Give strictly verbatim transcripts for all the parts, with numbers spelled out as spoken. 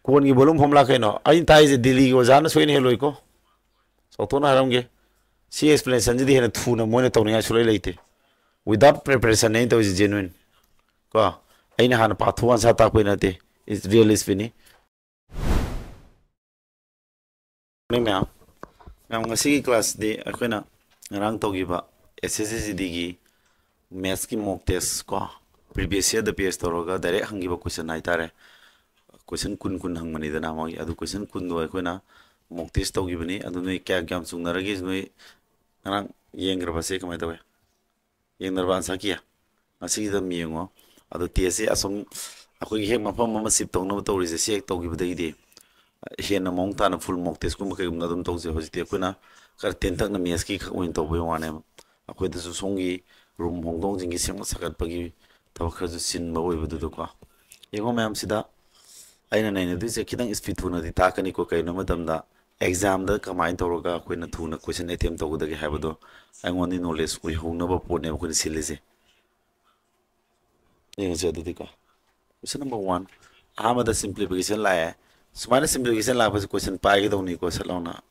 ꯀꯣꯟꯒꯤ volume formula ꯀꯩꯅꯣ? ꯑꯩꯅ ꯇꯥꯛꯏꯁꯦ ꯗꯤꯜꯂꯤꯒꯤ ꯑꯣꯖꯥꯅ ꯁꯣꯏꯅ ꯍꯦꯜꯂꯣꯏꯀꯣ꯫ ꯆꯥꯎꯊꯣꯛꯅ ꯍꯥꯏꯔꯝꯒꯦ꯫ ꯁꯤ explanationꯁꯤꯗꯤ ꯍꯦꯟꯅ ꯊꯨꯅ ꯃꯣꯏꯅ ꯇꯧꯅꯤꯡꯉꯥꯏ ꯁꯨꯡꯂꯩ ꯂꯩꯇꯦ꯫ Without preparationꯅꯦ ꯑꯩꯅ ꯇꯧꯔꯤꯁꯦ, genuine꯫ ꯀꯣ, ꯑꯩꯅ ꯍꯥꯟꯅ part two answer ꯇꯥꯛꯄꯩ ꯅꯠꯇꯦ꯫ It's real speedꯅꯤ꯫ Morning ꯃꯌꯥꯝ꯫ ꯃꯌꯥꯝ, ꯉꯁꯤꯒꯤ classꯇꯤ ꯑꯩꯈꯣꯏꯅ ꯉꯔꯥꯡ ꯇꯧꯈꯤꯕ S S C G Dꯒꯤ mathsꯀꯤ mock test ꯀꯣ, previous yearꯗ base ꯇꯧꯔꯒ direct ꯍꯪꯈꯤꯕ question ꯍꯥꯏꯇꯥꯔꯦ꯫ Question ꯀꯨꯟ, ꯀꯨꯟ ꯍꯪꯕꯅꯤꯗꯅ ꯃꯣꯏꯒꯤ꯫ ꯑꯗꯨ question ꯀꯨꯟꯗꯣ ꯑꯩꯈꯣꯏꯅ mock test ꯇꯧꯈꯤꯕꯅꯤ꯫ ꯑꯗꯨ ꯅꯣꯏ ꯀꯌꯥ, ꯀꯌꯥꯝ ꯆꯨꯝꯅꯔꯒꯦ? ꯅꯣꯏ ꯉꯔꯥꯡ ꯌꯦꯡꯈ꯭ꯔꯕꯁꯦ ꯀꯃꯥꯏꯅ ꯇꯧꯋꯦ? ꯌꯦꯡꯅꯔꯕ answer key? ꯉꯁꯤꯒꯤꯗ ꯑꯗꯨꯝ ꯌꯦꯡꯉꯣ꯫ ꯑꯗꯣ testꯁꯦ ꯑꯁꯨꯝ ꯑꯩꯈꯣꯏꯒꯤ ꯍꯦꯛ ꯃꯐꯝ ꯑꯃ shift ꯇꯧꯅꯕ ꯇꯧꯔꯤꯁꯦ, ꯁꯤ ꯍꯦꯛ ꯇꯧꯈꯤꯕꯗꯒꯤꯗꯤ ꯍꯦꯟꯅ ꯃꯑꯣꯡ ꯇꯥꯅ full mock testꯀꯨꯝꯕ ꯀꯩꯒꯨꯝꯕ ꯑꯗꯨꯝ ꯇꯧꯖꯩ꯫ ꯍꯧꯖꯤꯛꯇꯤ ꯑꯩꯈꯣꯏꯅ ꯈꯔ ꯇꯦꯟꯇꯛꯅ mathsꯀꯤ ꯈꯛ ꯑꯣꯏꯅ ꯇꯧꯕꯩ ꯋꯥꯅꯦꯕ꯫ ꯑꯩꯈꯣꯏꯗꯁꯨ ꯁꯣꯝꯒꯤ room ꯍꯣꯡꯗꯣꯛ ꯍꯣꯡꯖꯤꯟꯒꯤ ꯁꯦꯝꯒꯠ ꯁꯥꯒꯠꯄꯒꯤ ꯊꯕꯛ ꯈꯔꯁꯨ ꯆꯤꯟꯕ ꯑꯣꯏꯕꯗꯨꯗꯀꯣ꯫ ꯌꯦꯡꯉꯣ ꯃꯌꯥꯝꯁꯤꯗ ꯑꯩꯅ ꯅꯩꯅꯗꯣꯏꯁꯦ꯫ ꯈꯤꯇꯪ speed ꯊꯨꯅꯗꯤ ꯇꯥꯛꯀꯅꯤꯀꯣ꯫ ꯀꯩꯒꯤꯅꯣ ꯃꯇꯝꯗ examꯗ ꯀꯃꯥꯏꯅ ꯇꯧꯔꯒ ꯑꯩꯈꯣꯏꯅ ꯊꯨꯅ question attempt ꯇꯧꯒꯗꯒꯦ ꯍꯥꯏꯕꯗꯣ ꯑꯩꯉꯣꯟꯗ knowledge ꯑꯣꯏꯍꯧꯅꯕ ꯄꯣꯠꯅꯦꯕ ꯑꯩꯈꯣꯏꯅ ꯁꯤꯜꯂꯤꯁꯦ꯫ ꯌꯦꯡꯉꯁꯦ ꯑꯗꯨꯗꯤꯀꯣ꯫ Question number one, ꯑꯍꯥꯟꯕꯗ simplification ꯂꯥꯛꯑꯦ꯫ ꯁꯨꯃꯥꯏꯅ simplification ꯂꯥꯛꯄꯁꯦ question ꯄꯥꯏꯒꯗꯧꯅꯤꯀꯣ, ꯁꯠ ꯂꯥꯎꯅ꯫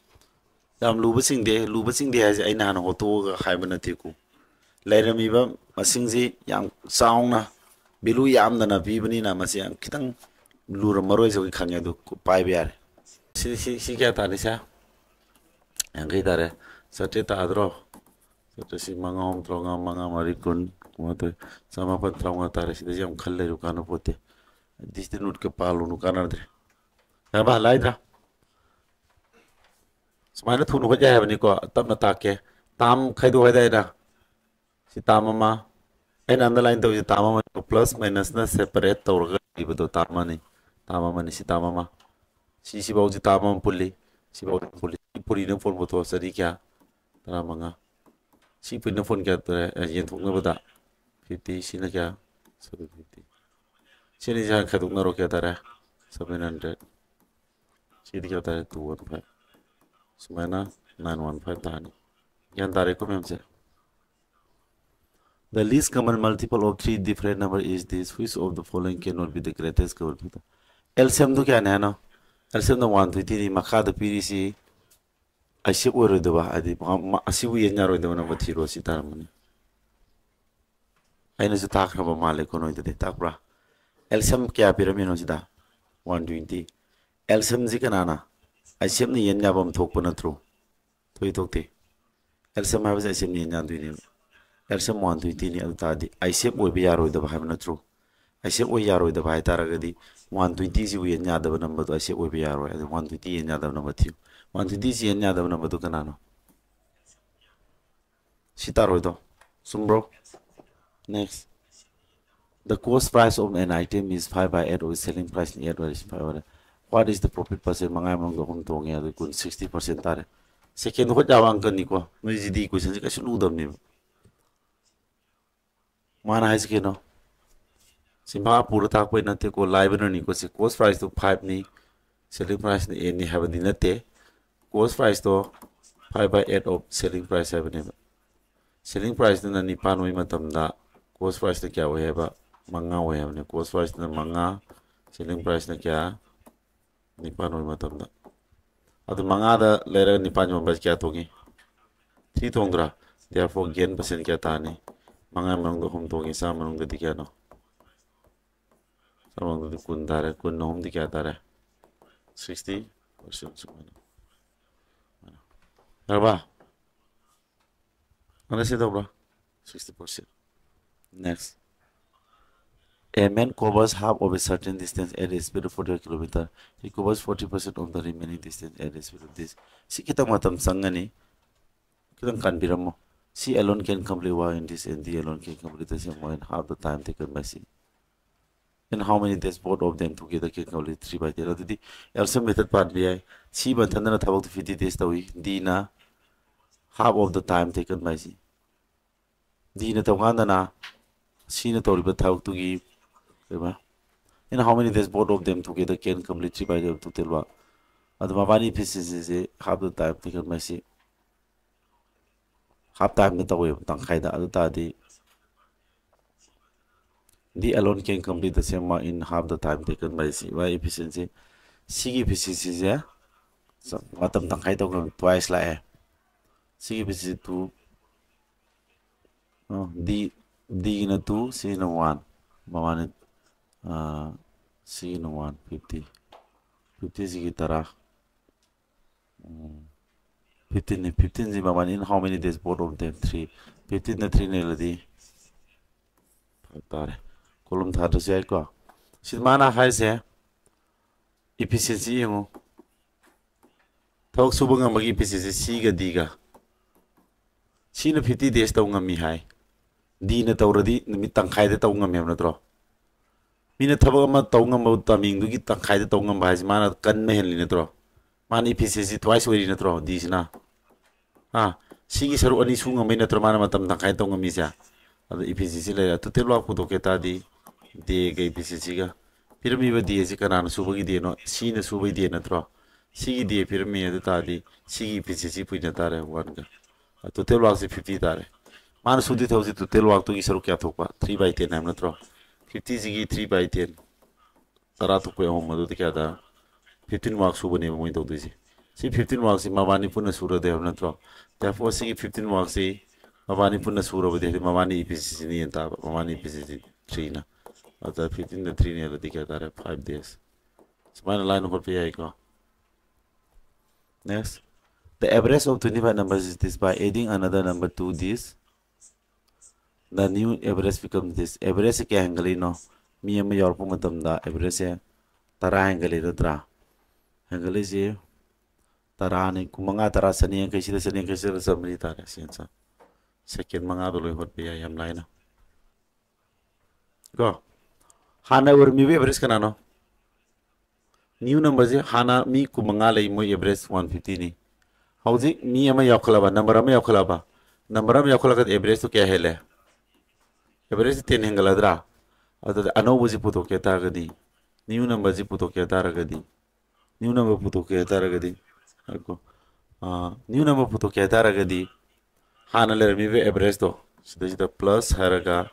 ꯌꯥꯝ ꯂꯨꯕꯁꯤꯡꯗꯤ, ꯂꯨꯕꯁꯤꯡꯗꯤ ꯍꯥꯏꯁꯦ ꯑꯩꯅ ꯍꯥꯟꯅ ꯍꯣꯠꯇꯣꯛꯑꯒ ꯍꯥꯏꯕ ꯅꯠꯇꯦꯀꯣ꯫ ꯂꯩꯔꯝꯃꯤꯕ ꯃꯁꯤꯡꯁꯤ ꯌꯥꯝ ꯆꯥꯎꯅ value ꯌꯥꯝꯗꯅ ꯄꯤꯕꯅꯤꯅ ꯃꯁꯤ ꯌꯥꯝ ꯈꯤꯇꯪ ꯂꯨꯔꯝꯃꯔꯣꯏꯁꯦ ꯑꯩꯈꯣꯏ ꯈꯪꯉꯦ꯫ ꯑꯗꯨ ꯄꯥꯏꯕ ꯌꯥꯔꯦ꯫ ꯁꯤ, ꯁꯤ, ꯁꯤ ꯀꯌꯥ ꯇꯥꯔꯦ ꯁꯦ? ꯌꯥꯡꯈꯩ ꯇꯥꯔꯦ꯫ ꯆꯥꯇ꯭ꯔꯦꯠ ꯇꯥꯗ꯭ꯔꯣ? ꯆꯥꯇ꯭ꯔꯦꯠꯁꯤ ꯃꯉꯥ ꯑꯍꯨꯝ ꯇꯔꯥꯃꯉꯥ, ꯃꯉꯥ ꯃꯔꯤ ꯀꯨꯟ, ꯀꯨꯟꯃꯥꯊꯣꯏ, ꯆꯃꯥꯄꯟ ꯇꯔꯥꯃꯉꯥ ꯇꯥꯔꯦ꯫ ꯁꯤꯗꯁꯨ ꯌꯥꯝ ꯈꯜ ꯂꯩꯔꯨ ꯀꯥꯟꯅꯄꯣꯠꯇꯦ꯫ Distance noteꯀ ꯄꯥꯜꯂꯨꯅꯨ, ꯀꯥꯟꯅꯗ꯭ꯔꯦ꯫ ꯌꯥꯕ ꯍꯜꯂꯥꯏꯗ꯭ꯔꯥ? ꯁꯨꯃꯥꯏꯅ ꯊꯨꯅ ꯍꯣꯠ ꯌꯥꯏ ꯍꯥꯏꯕꯅꯤꯀꯣ꯫ ꯇꯞꯅ ꯇꯥꯛꯀꯦ꯫ Term ꯈꯥꯏꯗꯣꯛ ꯍꯥꯏꯗꯥꯏꯔ? ꯁꯤ term ꯑꯃ꯫ ꯑꯩꯅ underline ꯇꯧꯔꯤꯁꯦ term ꯑꯃ꯫ Plus minusꯅ separate ꯇꯧꯔꯒ ꯂꯩꯕꯗꯣ term ꯑꯃꯅꯤ꯫ Term ꯑꯃꯅꯤ꯫ ꯁꯤ term ꯑꯃ꯫ ꯁꯤ, ꯁꯤꯐꯥꯎꯁꯤ term ꯑꯃ ꯄꯨꯜꯂꯤ꯫ ꯁꯤꯐꯥꯎ ꯄꯨꯜꯂꯤ꯫ ꯁꯤ ꯄꯨꯔꯤꯅ ꯐꯣꯟ ꯄꯨꯊꯣꯛꯑ ꯆꯅꯤ ꯀꯌꯥ? ꯇꯔꯥꯃꯉꯥ꯫ ꯁꯤ ꯄꯨꯔꯤꯅ ꯐꯣꯟ ꯀꯌꯥ ꯇꯥꯔꯦ? ꯑꯦ, ꯌꯦꯟꯊꯣꯛꯅꯕꯗ fifty, ꯁꯤꯅ ꯀꯌꯥ? Seven fifty꯫ ꯁꯤꯅꯤꯁꯦ ꯍꯥꯟꯅ ꯈꯥꯏꯗꯣꯛꯅꯔꯣ, ꯀꯌꯥ ꯇꯥꯔꯦ? Seven hundred꯫ ꯁꯤꯗꯤ ꯀꯌꯥ ꯇꯥꯔꯦ? Two one five꯫ ꯁꯨꯃꯥꯏꯅ nine one five ꯇꯥꯔꯅꯤ꯫ ꯒ꯭ꯌꯥꯟ ꯇꯥꯔꯦꯀꯣ ꯃꯌꯥꯝꯁꯦ? The least common multiple of three different number is this. Which of the following cannot be the greatest common factor? ꯑꯦꯜꯁꯤꯌꯝꯗꯨ ꯀꯌꯥꯅꯦ ꯍꯥꯏꯅꯣ? ꯑꯦꯜꯁꯤꯌꯝꯅ ꯋꯥꯟ ꯇ꯭ꯋꯦꯟꯇꯤꯅꯤ꯫ ꯃꯈꯥꯗ ꯄꯤꯔꯤꯁꯤ ꯑꯥꯏꯁꯦꯞ ꯑꯣꯏꯔꯣꯏꯗꯕ, ꯍꯥꯏꯗꯤ ꯃ- ꯃ- ꯑꯁꯤꯕꯨ ꯌꯦꯟ ꯌꯥꯔꯣꯏꯗꯕ ꯅꯝꯕꯔ ꯊꯤꯔꯣ, ꯁꯤ ꯇꯥꯔꯝꯃꯅꯤ꯫ ꯑꯩꯅꯁꯨ ꯇꯥꯛꯈ꯭ꯔꯕ ꯃꯥꯜꯂꯦꯀꯣ ꯅꯣꯏꯗꯗꯤ, ꯇꯥꯛꯄ꯭ꯔꯥ? ꯑꯦꯜꯁꯤꯌꯝ ꯀꯌꯥ ꯄꯤꯔꯝꯃꯤꯅꯣ ꯁꯤꯗ? One twenty. ꯑꯦꯜꯁꯤꯌꯝꯁꯤ ꯀꯅꯥꯅ? ꯑꯥꯏꯁꯦꯞꯅ ꯌꯦꯟ ꯌꯥꯕ ꯑꯃ ꯊꯣꯛꯄ ꯅꯠꯇ꯭ꯔꯣ? ꯊꯣꯛꯏ ꯊꯣꯛꯇꯦ? ꯑꯦꯜꯁꯤꯌꯝ ꯍꯥꯏꯕꯁꯦ ꯑꯥꯏꯁꯦꯞꯅ ꯌꯦꯟ ꯌꯥꯗꯣꯏꯅꯦꯕ꯫ ꯑꯦꯜꯁꯤꯌꯝ ꯋꯥꯟ ꯇ꯭ꯋꯦꯟꯇꯤꯅꯤ, ꯑꯗꯨ ꯇꯥꯔꯗꯤ ꯑꯥꯏꯁꯦꯞ ꯑꯣꯏꯕ ꯌꯥꯔꯣꯏꯗꯕ ꯍꯥꯏꯕ ꯅꯠꯇ꯭ꯔꯣ? ꯑꯥꯏꯁꯦꯞ ꯑꯣꯏ ꯌꯥꯔꯣꯏꯗꯕ ꯍꯥꯏ ꯇꯥꯔꯒꯗꯤ ꯋꯥꯟ ꯇ꯭ꯋꯦꯟꯇꯤꯁꯤꯕꯨ ꯌꯦꯟ ꯌꯥꯗꯕ ꯅꯝꯕꯔꯗꯣ ꯑꯥꯏꯁꯦꯞ ꯑꯣꯏꯕ ꯌꯥꯔꯣꯏ꯫ ꯑꯗꯨ ꯋꯥꯟ ꯇ꯭ꯋꯦꯟꯇꯤ ꯌꯦꯟ ꯌꯥꯗꯕ ꯅꯝꯕꯔ ꯊꯤꯌꯨ꯫ ꯋꯥꯟ ꯇ꯭ꯋꯦꯟꯇꯤꯁꯤ ꯌꯦꯟ ꯌꯥꯗꯕ ꯅꯝꯕꯔꯗꯣ ꯀꯅꯥꯅꯣ? ꯁꯤ ꯇꯥꯔꯣꯏꯗꯣ? ꯆꯨꯝꯕ꯭ꯔꯣ? Next. The cost price of an item is five by eight of selling price, eight by five by eight. What is the profit percent? ꯃꯉꯥ ꯃꯅꯨꯡꯗ ꯑꯍꯨꯝ ꯇꯣꯡꯉꯦ, ꯑꯗꯨ ꯀꯨꯟ, sixty percent ꯇꯥꯔꯦ꯫ ꯁꯦꯀꯦꯟꯗ ꯍꯣꯠ ꯌꯥꯕ ꯑꯪꯀꯅꯤꯀꯣ꯫ ꯅꯣꯏꯁꯤꯗꯤ ꯏꯀ꯭ꯋꯦꯁꯟꯁꯦ ꯀꯩꯁꯨ ꯂꯨꯗꯕꯅꯦꯕ꯫ ꯃꯥꯅ ꯍꯥꯏꯁꯤ ꯀꯩꯅꯣ? ꯆꯤꯝꯐꯥ ꯄꯨꯔ ꯇꯥꯛꯄꯩ ꯅꯠꯇꯦꯀꯣ, ꯂꯥꯏꯕꯅꯅꯤꯀꯣ꯫ ꯁꯤ cost priceꯇꯣ fiveꯅꯤ, selling priceꯅ eightꯅꯤ ꯍꯥꯏꯕꯗꯤ ꯅꯠꯇꯦ꯫ Cost priceꯇꯣ five by eight of selling price ꯍꯥꯏꯕꯅꯦꯕ꯫ Selling priceꯇꯨꯅ ꯅꯤꯄꯥꯟ ꯑꯣꯏ ꯃꯇꯝꯗ cost priceꯅ ꯀꯌꯥ ꯑꯣꯏ ꯍꯥꯏꯕ? ꯃꯉꯥ ꯑꯣꯏ ꯍꯥꯏꯕꯅꯦ꯫ Cost priceꯇꯨꯅ ꯃꯉꯥ, selling priceꯅ ꯀꯌꯥ? ꯅꯤꯄꯥꯟ ꯑꯣꯏꯕ ꯃꯇꯝꯗ꯫ ꯑꯗꯨ ꯃꯉꯥꯗ ꯂꯩꯔꯒ ꯅꯤꯄꯥꯟ ꯌꯣꯟꯕ ꯍꯥꯏꯁꯤ ꯀꯌꯥ ꯊꯣꯛꯏ? Three ꯊꯣꯡꯗ꯭ꯔꯥ? Therefore gain percent ꯀꯌꯥ ꯇꯥꯅꯤ? ꯃꯉꯥ ꯃꯅꯨꯡꯗ ꯑꯍꯨꯝ ꯊꯣꯡꯉꯤ, ꯆꯥꯝꯃ ꯃꯅꯨꯡꯗꯗꯤ ꯀꯌꯥꯅꯣ? ꯆꯥꯝꯃ ꯃꯅꯨꯡꯗꯗꯤ ꯀꯨꯟ ꯇꯥꯔꯦ꯫ ꯀꯨꯟ ꯑꯍꯨꯝꯗꯤ ꯀꯌꯥ ꯇꯥꯔꯦ? Sixty percent ꯁꯨꯃꯥꯏꯅ꯫ ꯌꯥꯔꯕ? Understand ꯇꯧꯕ꯭ꯔꯥ? Sixty percent. Next. A man covers half of a certain distance at a speed of forty kilometer. He covers forty percent of the remaining distance at a speed of this. ꯁꯤ ꯈꯤꯇꯪ ꯃꯇꯝ ꯆꯪꯒꯅꯤ꯫ ꯈꯤꯇꯪ ꯀꯟꯕꯤꯔꯝꯃꯣ꯫ C alone can complete one in this and D alone can complete the same one in half the time taken by C. In how many days both of them together can complete three by ten? ꯑꯗꯨꯗꯤ ꯑꯦꯜꯁꯤꯌꯝ method ꯄꯥꯟꯕ ꯌꯥꯏ꯫ C ꯃꯊꯟꯗꯅ ꯊꯕꯛꯇꯨ fifty days ꯇꯧꯏ, Dꯅ half of the time taken by C. Dꯅ ꯇꯧꯀꯥꯟꯗꯅ Cꯅ ꯇꯧꯔꯤꯕ ꯊꯕꯛꯇꯨꯒꯤ ꯀꯩꯕ? In how many days both of them together can complete three by ten total work? ꯑꯗꯨ ꯃꯕꯥꯅꯤ efficiencyꯁꯦ half the time taken by C. Half timeꯗ ꯇꯧꯋꯦꯕ, ꯇꯪꯈꯥꯏꯗ꯫ ꯑꯗꯨ ꯇꯥꯔꯗꯤ D alone can complete the same work in half the time taken by C. By efficiency, ꯁꯤꯒꯤ efficiencyꯁꯦ ꯃꯇꯝ ꯇꯪꯈꯥꯏ ꯇꯧꯈ꯭ꯔꯕꯅꯤ, twice ꯂꯥꯛꯑꯦ꯫ ꯁꯤꯒꯤ efficiency two, D, Dꯒꯤꯅ two, ꯁꯤꯅ one, ꯃꯃꯥꯅꯤ꯫ ꯁꯤꯒꯤꯅ one, fifty, fifty ꯁꯤꯒꯤ ꯇꯔꯥ, fifteenꯅꯤ꯫ fifteenꯁꯤ ꯃꯃꯥꯅꯤ꯫ In how many days both of them? Three. fifteenꯗ three ꯅꯦꯜꯂꯗꯤ ꯐꯔꯛ ꯇꯥꯔꯦ꯫ Column ꯊꯥꯗ꯭ꯔꯁꯨ ꯌꯥꯏꯀꯣ꯫ ꯁꯤ ꯃꯥꯅ ꯍꯥꯏꯁꯦ efficiency ꯌꯦꯡꯉꯨ꯫ ꯊꯕꯛ ꯁꯨꯕ ꯉꯝꯕꯒꯤ efficiency Cꯒ Dꯒ꯫ Cꯅ fifty days ꯇꯧ ꯉꯝꯃꯤ ꯍꯥꯏ꯫ Dꯅ ꯇꯧꯔꯗꯤ ꯅꯨꯃꯤꯠ ꯇꯪꯈꯥꯏꯗ ꯇꯧ ꯉꯝꯃꯦꯕ ꯅꯠꯇ꯭ꯔꯣ? ꯃꯤꯅ ꯊꯕꯛ ꯑꯃ ꯇꯧ ꯉꯝꯕ timingꯗꯨꯒꯤ ꯇꯪꯈꯥꯏꯗ ꯇꯧ ꯉꯝꯕ ꯍꯥꯏꯁꯦ ꯃꯥꯅ ꯀꯟꯕ ꯍꯦꯜꯂꯤ ꯅꯠꯇ꯭ꯔꯣ? ꯃꯥꯅ efficiency twice ꯑꯣꯏꯔꯤ ꯅꯠꯇ꯭ꯔꯣ Dꯁꯤꯅ? ꯑꯥ, ꯁꯤꯒꯤ ꯁꯔꯨꯛ ꯑꯅꯤ ꯁꯨ ꯉꯝꯕꯩ ꯅꯠꯇ꯭ꯔꯣ ꯃꯥꯅ ꯃꯇꯝ ꯇꯪꯈꯥꯏ ꯇꯧ ꯉꯝꯃꯤꯁꯦ? ꯑꯗ efficiency ꯂꯩꯔꯦ꯫ Total work ꯄꯨꯊꯣꯛꯀꯦ ꯇꯥꯔꯗꯤ Dꯒ efficiencyꯒ, ꯄꯤꯔꯝꯃꯤꯕ Dꯁꯤ ꯀꯅꯥꯅ ꯁꯨꯕꯒꯤ Dꯅꯣ? Cꯅ ꯁꯨꯕꯒꯤ D ꯅꯠꯇ꯭ꯔꯣ? ꯁꯤꯒꯤ D ꯄꯤꯔꯝꯃꯤ, ꯑꯗꯨ ꯇꯥꯔꯗꯤ ꯁꯤꯒꯤ efficiency ꯄꯨꯏꯅ ꯇꯥꯔꯦ, oneꯒ꯫ Total workꯁꯤ fifty ꯇꯥꯔꯦ꯫ ꯃꯥꯅ ꯁꯨꯗꯣꯏ ꯊꯕꯛꯁꯤ total workꯇꯨꯒꯤ ꯁꯔꯨꯛ ꯀꯌꯥ ꯊꯣꯛꯄ? Three by ten ꯍꯥꯏꯕ ꯅꯠꯇ꯭ꯔꯣ? Fiftyꯁꯤꯒꯤ three by ten, ꯇꯔꯥ ꯊꯣꯛꯄꯩ ꯑꯍꯨꯝ, ꯑꯗꯨꯗꯤ ꯀꯌꯥ ꯇꯥꯔꯦ? Fifteen work ꯁꯨꯕꯅꯦꯕ ꯃꯣꯏꯅ ꯇꯧꯗꯣꯏꯁꯦ꯫ ꯁꯤ fifteen workꯁꯤ ꯃꯕꯥꯅꯤ ꯄꯨꯟꯅ ꯁꯨꯔꯗꯤ ꯍꯥꯏꯕ ꯅꯠꯇ꯭ꯔꯣ? Therefore ꯁꯤꯒꯤ fifteen workꯁꯤ ꯃꯕꯥꯅꯤ ꯄꯨꯟꯅ ꯁꯨꯔꯕꯗꯤ ꯍꯥꯏꯗꯤ ꯃꯕꯥꯅꯤ efficiencyꯅ ꯌꯦꯟ ꯇꯥꯕ, ꯃꯕꯥꯅꯤ efficiency threeꯅ꯫ ꯑꯗ fifteenꯗ three ꯅꯦꯜꯂꯗꯤ ꯀꯌꯥ ꯇꯥꯔꯦ? Five days꯫ ꯁꯨꯃꯥꯏꯅ line ꯍꯣꯠꯄ ꯌꯥꯏꯀꯣ꯫ Next, the average of twenty-five numbers is this: by adding another number to this, the new average becomes this. Averageꯁꯦ ꯀꯌꯥ ꯍꯦꯟꯒꯠꯂꯛꯏꯅꯣ? ꯃꯤ ꯑꯃ ꯌꯥꯎꯔꯛꯄ ꯃꯇꯝꯗ averageꯁꯦ ꯇꯔꯥ ꯍꯦꯟꯒꯠꯂꯛꯏ ꯅꯠꯇ꯭ꯔꯥ? ꯍꯦꯟꯒꯠꯂꯛꯏꯁꯦ ꯇꯔꯥꯅꯤ꯫ ꯀꯨꯟꯃꯉꯥ, ꯇꯔꯥ, ꯆꯅꯤ ꯌꯥꯡꯈꯩ, ꯁꯤꯗ ꯆꯅꯤ ꯌꯥꯡꯈꯩ, ꯁꯤꯗ ꯆꯥꯝꯃꯔꯤ ꯇꯥꯔꯦ꯫ ꯁꯤ ꯑꯟꯁꯔ꯫ Second ꯃꯉꯥꯗꯣ ꯂꯣꯏ ꯍꯣꯠꯄ ꯌꯥꯏ ꯌꯥꯝ ꯂꯥꯏꯅ꯫ ꯀꯣ, ꯍꯥꯟꯅ ꯑꯣꯏꯔꯝꯃꯤꯕ average ꯀꯅꯥꯅꯣ? New numberꯁꯦ ꯍꯥꯟꯅ ꯃꯤ ꯀꯨꯟꯃꯉꯥ ꯂꯩ, ꯃꯣꯏ average one fiftyꯅꯤ꯫ ꯍꯧꯖꯤꯛ ꯃꯤ ꯑꯃ ꯌꯥꯎꯈꯠꯂꯕ, number ꯑꯃ ꯌꯥꯎꯈꯠꯂꯕ, number ꯑꯃ ꯌꯥꯎꯈꯠꯂꯒꯗꯤ averageꯇꯣ ꯀꯌꯥ ꯍꯦꯜꯂꯦ? Average ten ꯍꯦꯟꯒꯠꯂꯗ꯭ꯔꯥ? ꯑꯗꯨꯗ ꯑꯅꯧꯕꯁꯤ ꯄꯨꯊꯣꯛꯀꯦ ꯇꯥꯔꯒꯗꯤ, new numberꯁꯤ ꯄꯨꯊꯣꯛꯀꯦ ꯇꯥꯔꯒꯗꯤ, new number ꯄꯨꯊꯣꯛꯀꯦ ꯍꯥꯏ ꯇꯥꯔꯒꯗꯤ, ꯉꯥꯏꯈꯣ, new number ꯄꯨꯊꯣꯛꯀꯦ ꯍꯥꯏ ꯇꯥꯔꯒꯗꯤ ꯍꯥꯟꯅ ꯂꯩꯔꯝꯃꯤꯕ averageꯇꯣ ꯁꯤꯗꯩꯁꯤꯗ plus ꯍꯥꯏꯔꯒ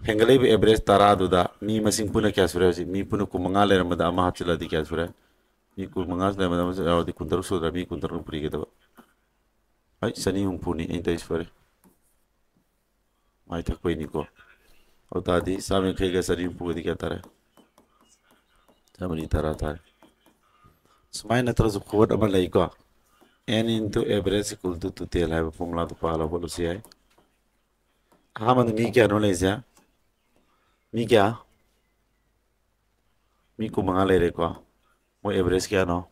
ꯍꯦꯟꯒꯠꯂꯛꯏꯕ average ꯇꯔꯥꯗꯨꯗ ꯃꯤ ꯃꯁꯤꯡ ꯄꯨꯟꯅ ꯀꯌꯥ ꯁꯨꯔꯦ? ꯍꯧꯖꯤꯛ ꯃꯤ ꯄꯨꯟꯅ ꯀꯨꯟꯃꯉꯥ ꯂꯩꯔꯝꯕꯗ ꯑꯃ ꯍꯥꯞꯆꯤꯜꯂꯗꯤ ꯀꯌꯥ ꯁꯨꯔꯦ? ꯃꯤ ꯀꯨꯟꯃꯉꯥ ꯂꯩꯔꯝꯕꯗ ꯑꯃ ꯌꯥꯎꯔꯗꯤ ꯀꯨꯟꯇꯔꯨꯛ ꯁꯨꯗ꯭ꯔꯥ? ꯃꯤ ꯀꯨꯟꯇꯔꯨꯛꯅ ꯄꯨꯔꯤꯒꯗꯕ꯫ ꯑꯩ ꯆꯅꯤ ꯍꯨꯝꯐꯨꯅꯤ ꯑꯩꯅ ꯇꯧꯔꯤꯁꯤ, ꯐꯔꯦ꯫ ꯃꯥꯏ ꯊꯛꯄꯩꯅꯤꯀꯣ꯫ ꯑꯗꯨ ꯇꯥꯔꯗꯤ ꯆꯥꯝꯃ ꯌꯥꯡꯈꯩꯒ ꯆꯅꯤ ꯍꯨꯝꯐꯨꯒꯗꯤ ꯀꯌꯥ ꯇꯥꯔꯦ? ꯆꯥꯝꯃꯔꯤ ꯇꯔꯥ ꯇꯥꯔꯦ꯫ ꯁꯨꯃꯥꯏꯅ ꯅꯠꯇ꯭ꯔꯁꯨ quote ꯑꯃ ꯂꯩꯀꯣ, N into average equal to total ꯍꯥꯏꯕ formulaꯗꯨ ꯄꯥꯜꯂ ꯍꯣꯠꯂꯁꯨ ꯌꯥꯏ꯫ ꯑꯍꯥꯟꯕꯗ ꯃꯤ ꯀꯌꯥꯅꯣ ꯂꯩꯁꯦ? ꯃꯤ ꯀꯌꯥ? ꯃꯤ ꯀꯨꯟꯃꯉꯥ ꯂꯩꯔꯦꯀꯣ꯫ ꯃꯣꯏ average ꯀꯌꯥꯅꯣ?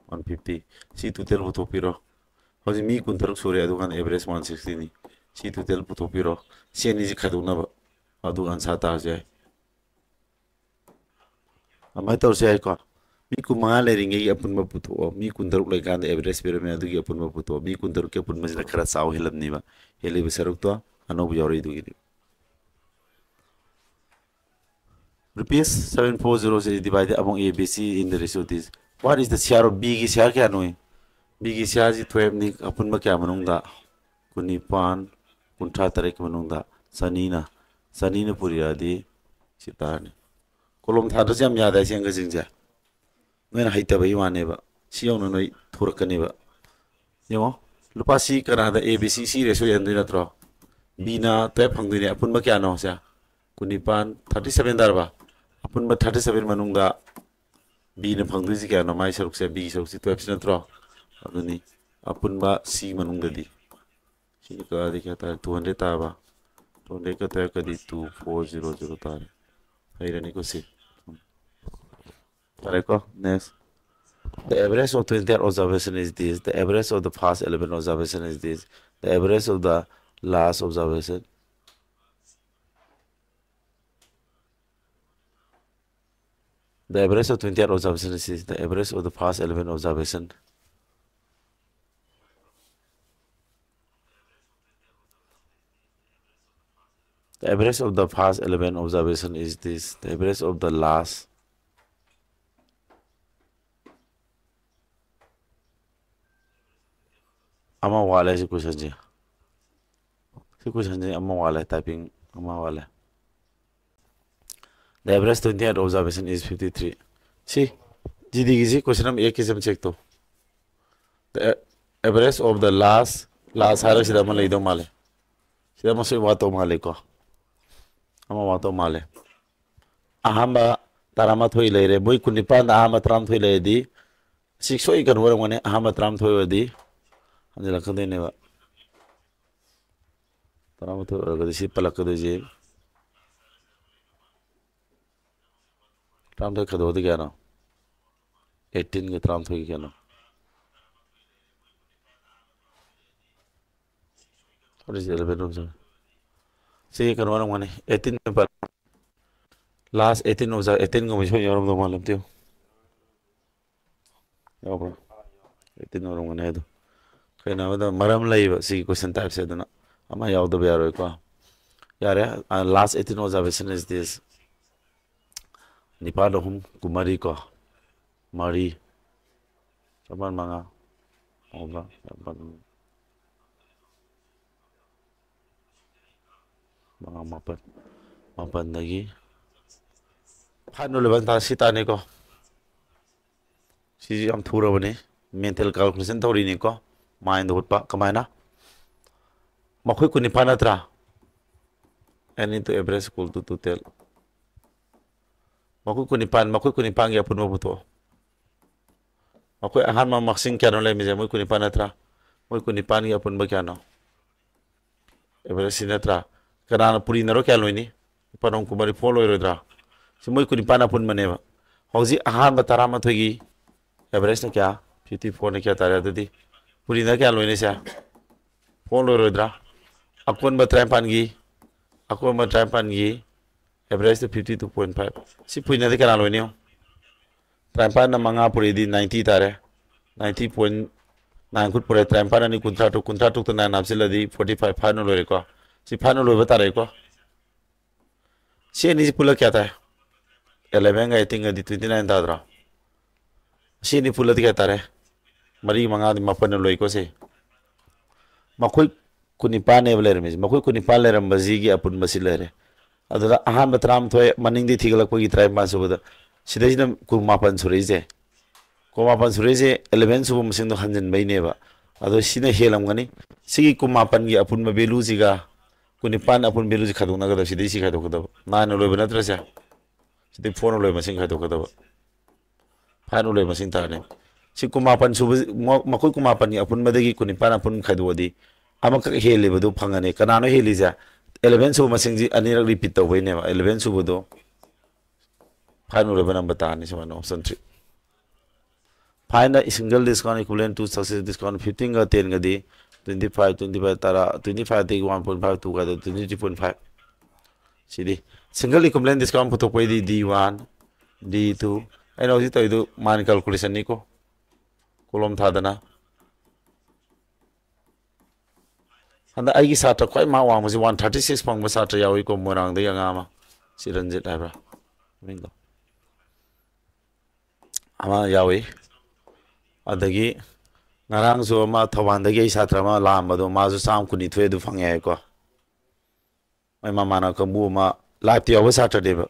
One fifty꯫ ꯁꯤ total ꯄꯨꯊꯣꯛꯄꯤꯔꯣ꯫ ꯍꯧꯖꯤꯛ ꯃꯤ ꯀꯨꯟꯇꯔꯨꯛ ꯁꯨꯔꯦ, ꯑꯗꯨꯀꯥꯟꯗ average one sixtyꯅꯤ꯫ ꯁꯤ total ꯄꯨꯊꯣꯛꯄꯤꯔꯣ꯫ ꯁꯤ ꯑꯅꯤꯁꯤ ꯈꯥꯏꯗꯣꯛꯅꯕ꯫ ꯑꯗꯨꯒ answer ꯇꯥꯔꯁꯨ ꯌꯥꯏ꯫ ꯑꯗꯨꯃꯥꯏꯅ ꯇꯧꯔꯁꯨ ꯌꯥꯏꯀꯣ꯫ ꯃꯤ ꯀꯨꯟꯃꯉꯥ ꯂꯩꯔꯤꯉꯩꯒꯤ ꯑꯄꯨꯟꯕ ꯄꯨꯊꯣꯛꯑꯣ꯫ ꯃꯤ ꯀꯨꯟꯇꯔꯨꯛ ꯂꯩꯀꯥꯟꯗ average ꯄꯤꯔꯝꯃꯦ, ꯑꯗꯨꯒꯤ ꯑꯄꯨꯟꯕ ꯄꯨꯊꯣꯛꯑꯣ꯫ ꯃꯤ ꯀꯨꯟꯇꯔꯨꯛꯀꯤ ꯑꯄꯨꯟꯕꯁꯤꯅ ꯈꯔ ꯆꯥꯎ ꯍꯦꯜꯂꯝꯅꯤꯕ꯫ ꯍꯦꯜꯂꯤꯕ ꯁꯔꯨꯛꯇꯣ ꯑꯅꯧꯕ ꯌꯥꯎꯔꯛꯏꯗꯨꯒꯤꯗꯤ꯫ Rupees seven four zero is divided among A, B, C in the ratio this. What is the share of B ꯒꯤ share ꯀꯌꯥꯅꯣ? B ꯒꯤ shareꯁꯤ twelveꯅꯤ꯫ ꯑꯄꯨꯟꯕ ꯀꯌꯥ ꯃꯅꯨꯡꯗ? ꯀꯨꯟꯅꯤꯄꯥꯟ, ꯀꯨꯟꯊ꯭ꯔꯥ ꯇꯔꯦꯠꯀꯤ ꯃꯅꯨꯡꯗ ꯆꯅꯤꯅ, ꯆꯅꯤꯅ ꯄꯨꯔꯤꯔꯛꯑꯗꯤ ꯁꯤ ꯇꯥꯔꯅꯤ꯫ ꯀꯣꯂꯣꯝ ꯊꯥꯗ꯭ꯔꯁꯨ ꯌꯥꯝ ꯌꯥꯗꯦ ꯁꯤ ꯑꯪꯀꯁꯤꯡꯁꯦ꯫ ꯅꯣꯏꯅ ꯍꯩꯇꯕꯒꯤ ꯋꯥꯅꯦꯕ꯫ ꯁꯤ ꯌꯧꯅ ꯅꯣꯏ ꯊꯣꯔꯛꯀꯅꯦꯕ꯫ ꯌꯦꯡꯉꯣ, ꯂꯨꯄꯥ ꯁꯤ ꯀꯅꯥꯗ A, B, C, C ratio ꯌꯥꯟꯗꯣꯏ ꯅꯠꯇ꯭ꯔꯣ? Bꯅ twelve ꯐꯪꯗꯣꯏꯅꯦ꯫ ꯑꯄꯨꯟꯕ ꯀꯌꯥꯅꯣ ꯁꯦ? ꯀꯨꯟꯅꯤꯄꯥꯟ, thirty seven ꯇꯥꯔꯕ? ꯑꯄꯨꯟꯕ thirty seven ꯃꯅꯨꯡꯗ Bꯅ ꯐꯪꯗꯣꯏꯁꯤ ꯀꯌꯥꯅꯣ? ꯃꯥꯏ ꯁꯔꯨꯛꯁꯦ, Bꯒꯤ ꯁꯔꯨꯛꯁꯤ twelveꯁꯤ ꯅꯠꯇ꯭ꯔꯣ? ꯑꯗꯨꯅꯤ ꯑꯄꯨꯟꯕ C ꯃꯅꯨꯡꯗꯗꯤ꯫ ꯁꯤ ꯀꯛꯑꯗꯤ ꯀꯌꯥ ꯇꯥꯔꯦ? Two hundred ꯇꯥꯔꯕ? Two hundredꯀ twelveꯀꯗꯤ two four zero zero ꯇꯥꯔꯦ꯫ ꯍꯩꯔꯅꯤꯀꯣ ꯁꯤ꯫ ꯐꯔꯦꯀꯣ, next. The average of twenty observation is this. The average of the first eleven observation is this. The average of the last observation. The average of twenty observation is this. The average of the first eleven observation. The average of the first eleven observation is this. The average of the last. ꯑꯃ ꯋꯥꯠꯂꯦ ꯁꯤ questionꯁꯦ꯫ ꯁꯤ questionꯁꯦ ꯑꯃ ꯋꯥꯠꯂꯦ, typing ꯑꯃ ꯋꯥꯠꯂꯦ꯫ The average twenty-eight observation is fifty-three. C G ꯗꯤꯒꯤꯁꯤ ꯀꯣꯏꯁꯟ ꯑꯃ ꯑꯦꯛꯀꯤꯁꯤ ꯑꯃ ꯆꯦꯛ ꯇꯧ꯫ The average of the last, last ꯍꯥꯏꯔꯒ ꯁꯤꯗ ꯑꯃ ꯂꯩꯗꯧ ꯃꯥꯜꯂꯦ꯫ ꯁꯤꯗ ꯑꯃꯁꯨ ꯋꯥꯠꯇꯧ ꯃꯥꯜꯂꯦꯀꯣ꯫ ꯑꯃ ꯋꯥꯠꯇꯧ ꯃꯥꯜꯂꯦ꯫ ꯑꯍꯥꯟꯕ ꯇꯔꯥꯃꯥꯊꯣꯏ ꯂꯩꯔꯦ꯫ ꯃꯣꯏ ꯀꯨꯟꯅꯤꯄꯥꯟꯗ ꯑꯍꯥꯟꯕ ꯇꯔꯥꯃꯥꯊꯣꯏ ꯂꯩꯔꯗꯤ ꯁꯤ ꯁꯣꯏ ꯀꯩꯅꯣ ꯑꯣꯏꯔꯝꯒꯅꯤ꯫ ꯑꯍꯥꯟꯕ ꯇꯔꯥꯃꯥꯊꯣꯏ ꯑꯣꯏꯔꯗꯤ ꯍꯟꯖꯤꯜꯂꯛꯀꯗꯣꯏꯅꯦꯕ꯫ ꯇꯔꯥꯃꯥꯊꯣꯏ ꯑꯣꯏꯔꯒꯗꯤ ꯁꯤ ꯄꯜꯂꯛꯀꯗꯣꯏꯁꯦ꯫ ꯇꯔꯥꯃꯥꯊꯣꯏ ꯈꯥꯏꯗꯣꯛꯑꯗꯤ ꯀꯌꯥꯅꯣ? ꯑꯩꯠꯇꯤꯟꯒ ꯇꯔꯥꯃꯥꯊꯣꯏꯒ ꯀꯌꯥꯅꯣ? What is eleven of the? ꯁꯤ ꯀꯩꯅꯣ ꯑꯣꯏꯔꯝꯒꯅꯤ, ꯑꯩꯠꯇꯤꯟ ꯑꯣꯏꯕ꯫ Last eighteen of the, eighteen ꯒꯨꯝꯕ ꯁꯣꯏ ꯌꯥꯎꯔꯝꯗꯧ ꯃꯥꯜꯂꯦ, ꯑꯝꯇ ꯌꯦꯡꯉꯨ꯫ ꯌꯥꯎꯕ꯭ꯔꯥ? ꯑꯩꯠꯇꯤꯟ ꯑꯣꯏꯔꯝꯒꯅꯤ ꯑꯗꯣ꯫ ꯀꯩꯅꯣ ꯍꯥꯏꯕꯗ ꯃꯔꯝ ꯂꯩꯌꯦꯕ ꯁꯤꯒꯤ question typeꯁꯦ, ꯑꯗꯨꯅ ꯑꯃ ꯌꯥꯎꯗꯕ ꯌꯥꯔꯣꯏꯀꯣ꯫ ꯌꯥꯔꯦ, last eighteen observation is this. ꯅꯤꯄꯥꯜ ꯑꯍꯨꯝ ꯀꯨꯟꯃꯔꯤ ꯀꯣ꯫ ꯃꯔꯤ꯫ ꯆꯃꯥꯄꯜ ꯃꯉꯥ꯫ ꯃꯥꯄꯜ꯫ ꯃꯉꯥ, ꯃꯥꯄꯜ꯫ ꯃꯥꯄꯜꯗꯒꯤ ꯐꯥꯏꯚꯅ ꯂꯣꯏꯕ ꯇꯥ-, ꯁꯤ ꯇꯥꯅꯤꯀꯣ꯫ ꯁꯤꯁꯨ ꯌꯥꯝ ꯊꯨꯔꯕꯅꯤ꯫ Mental calculation ꯇꯧꯔꯤꯅꯤꯀꯣ꯫ Mind ꯍꯨꯠꯄ꯫ ꯀꯃꯥꯏꯅ? ꯃꯈꯣꯏ ꯀꯨꯟꯅꯤꯄꯥꯜ ꯅꯠꯇ꯭ꯔꯥ? N into average equal to total. ꯃꯈꯣꯏ ꯀꯨꯟꯅꯤꯄꯥꯜ, ꯃꯈꯣꯏ ꯀꯨꯟꯅꯤꯄꯥꯜꯒꯤ ꯑꯄꯨꯟꯕ ꯄꯨꯊꯣꯛꯑꯣ꯫ ꯃꯈꯣꯏ ꯑꯍꯥꯟꯕ ꯃꯁꯤꯡ ꯀꯌꯥꯅꯣ ꯂꯩꯔꯝꯃꯤꯁꯦ? ꯃꯣꯏ ꯀꯨꯟꯅꯤꯄꯥꯜ ꯅꯠꯇ꯭ꯔꯥ? ꯃꯣꯏ ꯀꯨꯟꯅꯤꯄꯥꯜꯒꯤ ꯑꯄꯨꯟꯕ ꯀꯌꯥꯅꯣ? Average ꯁꯤ ꯅꯠꯇ꯭ꯔꯥ? ꯀꯅꯥꯅ ꯄꯨꯔꯤꯅꯔꯣ ꯀꯌꯥ ꯂꯣꯏꯅꯤ? ꯅꯤꯄꯥꯜ ꯑꯍꯨꯝ ꯀꯨꯟꯃꯔꯤ, four ꯂꯣꯏꯔꯣꯏꯗ꯭ꯔꯥ? ꯁꯤ ꯃꯣꯏ ꯀꯨꯟꯅꯤꯄꯥꯜ ꯑꯄꯨꯟꯕꯅꯦꯕ꯫ ꯍꯧꯖꯤꯛ ꯑꯍꯥꯟꯕ ꯇꯔꯥꯃꯥꯊꯣꯏꯒꯤ averageꯅ ꯀꯌꯥ? Fifty fourꯅ ꯀꯌꯥ ꯇꯥꯔꯦ ꯑꯗꯨꯗꯤ? ꯄꯨꯔꯤꯅ ꯀꯌꯥ ꯂꯣꯏꯅꯤꯁꯦ? Four ꯂꯣꯏꯔꯣꯏꯗ꯭ꯔꯥ? ꯑꯀꯣꯟꯕ ꯇꯔꯥꯅꯤꯄꯥꯜꯒꯤ, ꯑꯀꯣꯟꯕ ꯇꯔꯥꯅꯤꯄꯥꯜꯒꯤ averageꯇ fifty two point five꯫ ꯁꯤ ꯄꯨꯔꯤꯅꯗꯤ ꯀꯅꯥ ꯂꯣꯏꯅꯤ ꯌꯦꯡꯉꯨ? ꯇꯔꯥꯅꯤꯄꯥꯜꯅ ꯃꯉꯥ ꯄꯨꯔꯤꯗꯤ ninety ꯇꯥꯔꯦ꯫ Ninety point nine ꯈꯨꯠ ꯄꯨꯔꯦ꯫ ꯇꯔꯥꯅꯤꯄꯥꯜ ꯑꯅꯤ ꯀꯨꯟꯊ꯭ꯔꯥ ꯇꯔꯨꯛ, ꯀꯨꯟꯊ꯭ꯔꯥ ꯇꯔꯨꯛꯇ nine ꯍꯥꯞꯆꯤꯜꯂꯗꯤ forty five, fiveꯅ ꯂꯣꯏꯔꯦꯀꯣ꯫ ꯁꯤ fiveꯅ ꯂꯣꯏꯕ ꯇꯥꯔꯦꯀꯣ꯫ ꯁꯤ ꯑꯅꯤꯁꯤ ꯄꯨꯜꯂ ꯀꯌꯥ ꯇꯥꯏ? Elevenꯒ eighteenꯒꯗꯤ twenty nine ꯇꯥꯗ꯭ꯔꯣ? ꯁꯤ ꯑꯅꯤ ꯄꯨꯜꯂꯗꯤ ꯀꯌꯥ ꯇꯥꯔꯦ? ꯃꯔꯤ, ꯃꯉꯥꯗꯤ ꯃꯥꯄꯟꯅ ꯂꯣꯏꯀꯣ ꯁꯤ꯫ ꯃꯈꯣꯏ ꯀꯨꯟꯅꯤꯄꯥꯟꯅꯦꯕ ꯂꯩꯔꯝꯃꯤꯁꯦ꯫ ꯃꯈꯣꯏ ꯀꯨꯟꯅꯤꯄꯥꯟ ꯂꯩꯔꯝꯕꯁꯤꯒꯤ ꯑꯄꯨꯟꯕꯁꯤ ꯂꯩꯔꯦ꯫ ꯑꯗꯨꯗ ꯑꯍꯥꯟꯕ ꯇꯔꯥꯃꯥꯊꯣꯏ, ꯃꯅꯤꯡꯗꯤ ꯊꯤꯒꯠꯂꯛꯄꯒꯤ ꯇꯔꯥꯅꯤꯄꯥꯟ ꯁꯨꯕꯗ, ꯁꯤꯗꯩꯁꯤꯗ ꯀꯨꯟꯃꯥꯄꯟ ꯁꯨꯔꯛꯏꯁꯦ, ꯀꯨꯟꯃꯥꯄꯟ ꯁꯨꯔꯛꯏꯁꯦ eleven ꯁꯨꯕ ꯃꯁꯤꯡꯗꯣ ꯍꯟꯖꯤꯟꯕꯩꯅꯦꯕ꯫ ꯑꯗꯣ ꯁꯤꯅ ꯍꯦꯜꯂꯝꯒꯅꯤ꯫ ꯁꯤꯒꯤ ꯀꯨꯟꯃꯥꯄꯟꯒꯤ ꯑꯄꯨꯟꯕ value ꯁꯤꯒ ꯀꯨꯟꯅꯤꯄꯥꯟ ꯑꯄꯨꯟꯕ value ꯁꯤ ꯈꯥꯏꯗꯣꯛꯅꯒꯗꯕ, ꯁꯤꯗꯩ ꯁꯤ ꯈꯥꯏꯗꯣꯛꯀꯗꯕ, nine ꯅ ꯂꯣꯏꯕ ꯅꯠꯇ꯭ꯔꯁꯦ? ꯁꯤꯗꯩ four ꯅ ꯂꯣꯏꯕ ꯃꯁꯤꯡ ꯈꯥꯏꯗꯣꯛꯀꯗꯕ, five ꯅ ꯂꯣꯏꯕ ꯃꯁꯤꯡ ꯇꯥꯔꯅꯤ꯫ ꯁꯤ ꯀꯨꯟꯃꯥꯄꯟ ꯁꯨꯕ, ꯃ-, ꯃꯈꯣꯏ ꯀꯨꯟꯃꯥꯄꯟꯒꯤ ꯑꯄꯨꯟꯕꯗꯒꯤ ꯀꯨꯟꯅꯤꯄꯥꯟ ꯑꯄꯨꯟꯕ ꯈꯥꯏꯗꯣꯛꯑꯗꯤ ꯑꯃꯈꯛ ꯍꯦꯜꯂꯤꯕꯗꯨ ꯐꯪꯉꯅꯤ꯫ ꯀꯅꯥꯅꯣ ꯍꯦꯜꯂꯤꯁꯦ? Eleven ꯁꯨꯕ ꯃꯁꯤꯡꯁꯤ ꯑꯅꯤꯔꯛ repeat ꯇꯧꯕꯩꯅꯦꯕ꯫ Eleven ꯁꯨꯕꯗꯣ five ꯅ ꯂꯣꯏꯕ number ꯇꯥꯔꯅꯤ꯫ ꯁꯨꯃꯥꯏꯅ option three꯫ Find the single discount equivalent to successive discount fifteen ꯒ ten ꯒꯗꯤ, twenty five, twenty five, ꯇꯔꯥ, twenty five ꯗꯒꯤ one point five two ꯀꯥꯏꯗ twenty three point five꯫ ꯁꯤꯗꯤ single equivalent discount ꯄꯨꯊꯣꯛꯄꯩꯗꯤ D one, D two꯫ ꯑꯩꯅ ꯍꯧꯖꯤꯛ ꯇꯧꯔꯤꯗꯨ mind calculation ꯅꯤꯀꯣ, ꯀꯣꯂꯣꯝ ꯊꯥꯗꯅ꯫ ꯍꯟꯗꯛ ꯑꯩꯒꯤ ꯁꯥꯇ꯭ꯔ ꯈ꯭ꯋꯥꯏ mark ꯋꯥꯡꯕꯁꯤ one thirty six ꯐꯪꯕ ꯁꯥꯇ꯭ꯔ ꯌꯥꯎꯏꯀꯣ, ꯃꯣꯏꯔꯥꯡꯗꯒꯤ ꯑꯉꯥꯡ ꯑꯃ, ꯆꯤꯔꯟꯖꯤꯠ ꯍꯥꯏꯕ꯭ꯔꯥ ꯃꯃꯤꯡꯗꯣ, ꯑꯃ ꯌꯥꯎꯏ꯫ ꯑꯗꯒꯤ ꯉꯔꯥꯡꯁꯨ ꯑꯃ ꯊꯧꯕꯥꯜꯗꯒꯤ ꯑꯩ ꯁꯥꯇ꯭ꯔ ꯑꯃ ꯂꯥꯛꯑꯝꯕꯗꯣ, ꯃꯥꯁꯨ ꯆꯥꯝꯃ ꯀꯨꯟꯅꯤꯊꯣꯏ ꯑꯗꯨ ꯐꯪꯉꯦ ꯍꯥꯏꯀꯣ꯫ ꯃꯣꯏ ꯃꯃꯥꯟꯅꯕ ꯀꯥꯡꯕꯨ ꯑꯃ live ꯇ ꯌꯥꯎꯕ ꯁꯥꯇ꯭ꯔꯅꯦꯕ꯫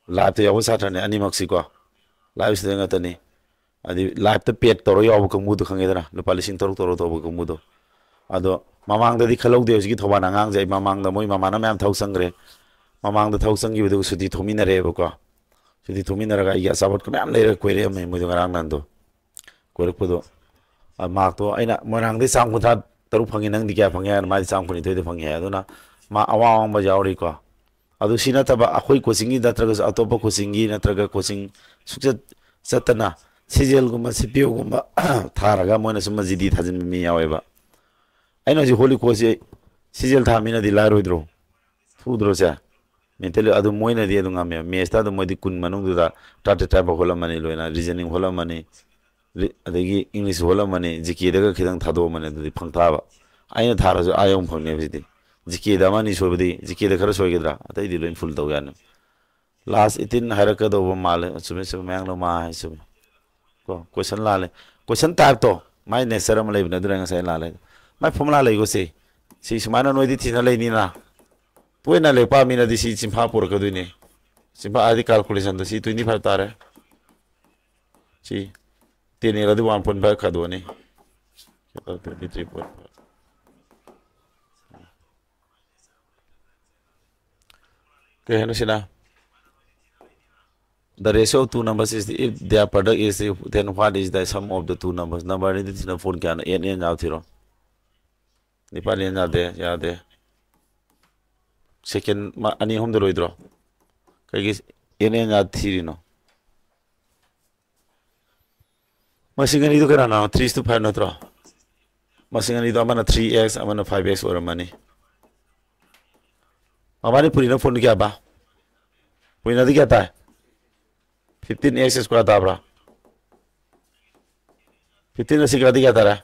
Live ꯇ ꯌꯥꯎꯕ ꯁꯥꯇ꯭ꯔꯅꯦ ꯑꯅꯤꯃꯛꯁꯤꯀꯣ꯫ Live ꯁꯤꯗ ꯉꯥꯛꯇꯅꯤ꯫ ꯍꯥꯏꯗꯤ live ꯇ paid ꯇꯧꯔ ꯌꯥꯎꯕ ꯀꯥꯡꯕꯨꯗꯣ ꯈꯪꯉꯦꯗꯅ, ꯂꯨꯄꯥ ꯂꯤꯁꯤꯡ ꯇꯔꯨꯛ ꯇꯔꯨꯛ ꯇꯧꯕ ꯀꯥꯡꯕꯨꯗꯣ꯫ ꯑꯗꯣ ꯃꯃꯥꯡꯗꯗꯤ ꯈꯜꯍꯧꯗꯦ ꯍꯧꯖꯤꯛꯀꯤ ꯊꯧꯕꯥꯜ ꯑꯉꯥꯡꯁꯦ꯫ ꯑꯩ ꯃꯃꯥꯡꯗ ꯃꯣꯏ ꯃꯃꯥꯟꯅꯕ ꯃꯌꯥꯝ ꯊꯕꯛ ꯆꯪꯈ꯭ꯔꯦ꯫ ꯃꯃꯥꯡꯗ ꯊꯕꯛ ꯆꯪꯈꯤꯕꯗꯨꯒ ꯁꯨꯇꯤ ꯊꯣꯛꯃꯤꯟꯅꯔꯦꯕꯀꯣ꯫ ꯁꯨꯇꯤ ꯊꯣꯛꯃꯤꯟꯅꯔꯒ ꯑꯩꯒꯤ ꯑꯆꯥꯄꯣꯠꯀ ꯃꯌꯥꯝ ꯂꯩꯔꯒ ꯀꯣꯏꯔꯛꯑꯝꯃꯦ ꯃꯣꯏꯗꯣ ꯉꯔꯥꯡ ꯅꯍꯥꯟꯗꯣ꯫ ꯀꯣꯏꯔꯛꯄꯗꯣ, ꯑ, mark ꯇꯣ ꯑꯩꯅ ꯃꯣꯏꯔꯥꯡꯗꯩ ꯆꯥꯝ ꯀꯨꯟꯊ꯭ꯔꯥ ꯇꯔꯨꯛ ꯐꯪꯉꯤ, ꯅꯪꯗꯤ ꯀꯌꯥ ꯐꯪꯉꯦ ꯍꯥꯏꯅ, ꯃꯥꯗꯤ ꯆꯥꯝ ꯀꯨꯟꯅꯤꯊꯣꯏꯗ ꯐꯪꯉꯦ ꯍꯥꯏ꯫ ꯑꯗꯨꯅ ꯃꯥ ꯑꯋꯥꯡ ꯑꯋꯥꯡꯕ ꯌꯥꯎꯔꯤꯀꯣ꯫ ꯑꯗꯨ ꯁꯤ ꯅꯠꯇꯕ ꯑꯩꯈꯣꯏ coaching ꯒꯤ ꯅꯠꯇ꯭ꯔꯒꯁꯨ ꯑꯇꯣꯞꯄ coaching ꯒꯤ ꯅꯠꯇ꯭ꯔꯒ coaching ꯁꯨꯛꯆꯠ ꯆꯠꯇꯅ C G L ꯒꯨꯝꯕ, C P O ꯒꯨꯝꯕ ꯊꯥꯔꯒ ꯃꯣꯏꯅ ꯁꯨꯝ G D ꯊꯥꯖꯤꯟꯕ ꯃꯤ ꯌꯥꯎꯋꯦꯕ꯫ ꯑꯩꯅ ꯍꯧꯖꯤꯛ ꯍꯣꯂꯤꯀꯣꯁꯦ C G L ꯊꯥ ꯃꯤꯅꯗꯤ ꯂꯥꯏꯔꯣꯏꯗ꯭ꯔꯣ? ꯊꯨꯗ꯭ꯔꯣꯁꯦ? Mentally ꯑꯗꯨ ꯃꯣꯏꯅꯗꯤ ꯑꯗꯨꯝ ꯉꯝꯃꯦꯕ꯫ Maths ꯇ ꯑꯗꯨꯝ ꯃꯣꯏꯗꯤ ꯀꯨꯟ ꯃꯅꯨꯡꯗꯨꯗ ꯇꯔꯥꯇꯔꯦꯠ ꯇꯔꯥꯅꯤꯄꯥꯜ ꯍꯣꯠꯂꯝꯃꯅꯤ ꯂꯣꯏꯅ, reasoning ꯍꯣꯠꯂꯝꯃꯅꯤ, ꯔꯤ-, ꯑꯗꯒꯤ English ꯍꯣꯠꯂꯝꯃꯅꯤ, G K ꯗꯒ ꯈꯤꯇꯪ ꯊꯥꯗꯣꯛꯑꯝꯃꯅꯤ, ꯑꯗꯨꯗꯤ ꯐꯪ ꯇꯥꯕ꯫ ꯑꯩꯅ ꯊꯥꯔꯁꯨ ꯑꯥ ꯌꯧ ꯐꯪꯅꯦꯕ ꯁꯤꯗꯤ꯫ G K ꯗ ꯑꯃ ꯑꯅꯤ ꯁꯣꯏꯕꯗꯤ, G K ꯗ ꯈꯔ ꯁꯣꯏꯒꯗ꯭ꯔꯥ? ꯑꯇꯩꯗꯤ ꯂꯣꯏ full ꯇꯧ ꯌꯥꯅꯤ꯫ Last eighteen ꯍꯥꯏꯔꯛꯀꯗꯧꯕ ꯃꯥꯜꯂꯦ꯫ ꯆꯨꯝꯃꯦ, ꯆꯨꯝꯃꯦ, ꯃꯌꯥꯡꯂꯣ ꯃꯥ ꯍꯥꯏ ꯆꯨꯝꯃꯦ꯫ ꯀꯣ, question ꯂꯥꯜꯂꯦ꯫ Question type ꯇꯣ, ꯃꯥꯏ nature ꯑꯃ ꯂꯩꯕꯅꯦ, ꯑꯗꯨꯅ ꯉꯁꯥꯏ ꯂꯥꯜꯂꯦ꯫ ꯃꯥꯏ formula ꯂꯩꯀꯣ ꯁꯤ꯫ ꯁꯤ ꯁꯨꯃꯥꯏꯅ ꯅꯣꯏꯗꯤ ꯊꯤꯅ ꯂꯩꯅꯤꯅ꯫ ꯄꯣꯏꯅ ꯂꯦꯛꯄ ꯃꯤꯅꯗꯤ ꯁꯤ ꯆꯤꯟꯐꯥ ꯄꯨꯔꯛꯀꯗꯣꯏꯅꯤ꯫ ꯆꯤꯟꯐꯥ ꯍꯥꯏꯗꯤ calculation ꯗ ꯁꯤ twenty five ꯇꯥꯔꯦ꯫ ꯁꯤ ten ꯌꯦꯡꯉꯗꯤ one point five ꯈꯥꯏꯗꯣꯛꯑꯅꯤ꯫ Twenty three point five꯫ ꯀꯩ ꯍꯥꯏꯅꯣ ꯁꯤꯅ? The ratio of two numbers is, if their product is, then what is the sum of the two numbers? Number ꯑꯅꯤꯗꯤ ꯊꯤꯅ phone ꯀꯌꯥꯅꯣ? N N ꯌꯥꯎ ꯊꯤꯔꯣ꯫ ꯅꯤꯄꯥꯜ N ꯌꯥꯗꯦ, ꯌꯥꯗꯦ꯫ Second ꯑꯅꯤ ꯑꯍꯨꯝꯗ ꯂꯣꯏꯗ꯭ꯔꯣ? ꯀꯩꯒꯤ N N ꯌꯥ ꯊꯤꯔꯤꯅꯣ? ꯃꯁꯤꯡ ꯑꯅꯤꯗꯨ ꯀꯅꯥꯅꯣ? Three is to five ꯅꯠꯇ꯭ꯔꯣ? ꯃꯁꯤꯡ ꯑꯅꯤꯗꯣ ꯑꯃꯅ three X, ꯑꯃꯅ five X ꯑꯣꯏꯔꯝꯃꯅꯤ꯫ ꯃꯕꯥꯅꯤ ꯄꯨꯔꯤꯅ ꯐꯣꯟ ꯀꯌꯥ ꯕꯥ? ꯄꯨꯔꯤꯅꯗꯤ ꯀꯌꯥ ꯇꯥꯏ? Fifteen X square ꯇꯥꯕ꯭ꯔꯥ? Fifteen ꯑꯁꯤ ꯀꯌꯥꯗꯤ ꯀꯌꯥ ꯇꯥꯔꯦ?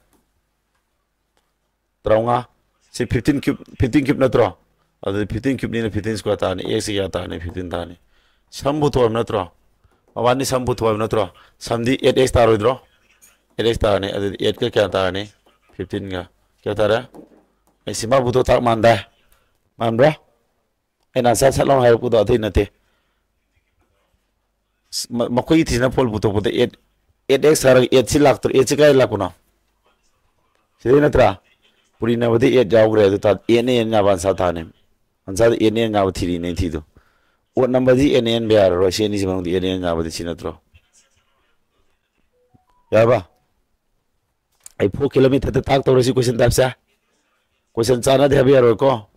ꯇꯔꯥꯃꯉꯥ꯫ ꯁꯤ fifteen cube, fifteen cube ꯅꯠꯇ꯭ꯔꯣ? ꯑꯗꯨꯗꯤ fifteen cube ꯅꯤꯅ fifteen square ꯇꯥꯔꯅꯤ꯫ X ꯁꯤ ꯀꯌꯥ ꯇꯥꯔꯅꯤ? Fifteen ꯇꯥꯔꯅꯤ꯫ Sum ꯄꯨꯊꯣꯛꯑꯕ ꯅꯠꯇ꯭ꯔꯣ? ꯃꯕꯥꯅꯤ sum ꯄꯨꯊꯣꯛꯑꯕ ꯅꯠꯇ꯭ꯔꯣ? Sum ꯗꯤ eight X ꯇꯥꯔꯣꯏꯗ꯭ꯔꯣ? Eight X ꯇꯥꯔꯅꯤ꯫ ꯑꯗꯨꯗꯤ eight ꯀ ꯀꯌꯥ ꯇꯥꯔꯅꯤ? Fifteen ꯒ꯫ ꯀꯌꯥ ꯇꯥꯔꯦ? ꯑꯩ ꯁꯤ ꯃꯥ ꯄꯨꯊꯣꯛ ꯊꯥꯛ ꯃꯥꯟꯗꯦ꯫ ꯃꯥꯟꯕ꯭ꯔꯥ? ꯑꯩꯅ answer ꯁꯠ ꯂꯥꯎꯅ ꯍꯥꯏꯔꯛꯄꯗꯣ ꯑꯗꯨꯏ ꯅꯠꯇꯦ꯫ ꯃ-, ꯃꯈꯣꯏꯒꯤ ꯊꯤꯖꯤꯅ ꯐꯣꯜ ꯄꯨꯊꯣꯛꯄꯗ eight, eight X ꯍꯥꯏꯔꯒ eight ꯁꯤ ꯂꯥꯛꯇ꯭ꯔꯣ? Eight ꯁꯤ ꯀꯥꯏ ꯂꯥꯛꯄꯅꯣ? ꯁꯤꯗꯩ ꯅꯠꯇ꯭ꯔꯥ? ꯄꯨꯔꯤꯅꯕꯗꯤ eight ꯌꯥꯎꯈ꯭ꯔꯦ꯫ ꯑꯗꯨ ꯇꯥ-, N ꯅ N ꯌꯥꯕ answer ꯇꯥꯅꯤ꯫ Answer ꯗ N N ꯌꯥꯕ ꯊꯤꯔꯤꯅꯦ ꯊꯤꯗꯣ꯫ Odd number ꯗꯤ N N ꯕ ꯌꯥꯔꯔꯣꯏ꯫ ꯁꯤ ꯑꯅꯤꯁꯤ ꯃꯅꯨꯡꯗ N N ꯌꯥꯕꯗꯤ ꯁꯤ ꯅꯠꯇ꯭ꯔꯣ? ꯌꯥꯔꯕ? ꯑꯩ four kilometer ꯇ ꯇꯥꯛ ꯇꯧꯔꯁꯤ question type ꯁꯦ꯫ Question ꯆꯥꯟꯅꯗꯦ ꯍꯥꯏꯕ ꯌꯥꯔꯣꯏꯀꯣ꯫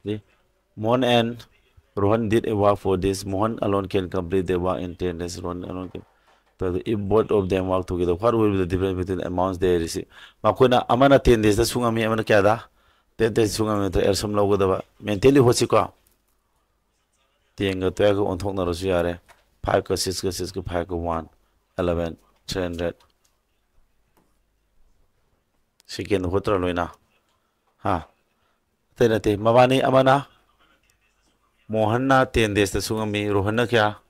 See? Mohan and Rohan did a work for this. Mohan alone can complete the work in ten days. Rohan alone can. If both of them work together, what will be the difference between the amounts they receive? ꯃꯈꯣꯏꯅ ꯑꯃꯅ ten days ꯇ ꯁꯨꯡꯉꯝꯃꯤ, ꯑꯃꯅ ꯀꯌꯥꯗ? Ten days ꯁꯨꯡꯉꯝꯃꯤ ꯅꯠꯇ꯭ꯔ? Air ꯁꯨꯝ ꯂꯧꯒꯗꯕ꯫ Mentally ꯍꯣꯠꯁꯤꯀꯣ꯫ Ten ꯒ twelve ꯒ ꯑꯣꯟꯊꯣꯛꯅꯔꯁꯨ ꯌꯥꯔꯦ꯫ Five ꯀ six ꯀ six ꯀ five ꯀ one, eleven, three hundred꯫ Second ꯍꯣꯠꯇ꯭ꯔ ꯂꯣꯏꯅ? ꯍꯥ? ꯑꯇꯩ ꯅꯠꯇꯦ꯫ ꯃꯕꯥꯅꯤ ꯑꯃꯅ, ꯃꯣꯍꯟꯅ ten days ꯇ ꯁꯨꯡꯉꯝꯃꯤ꯫ ꯔꯣꯍꯟꯅ ꯀꯌꯥ?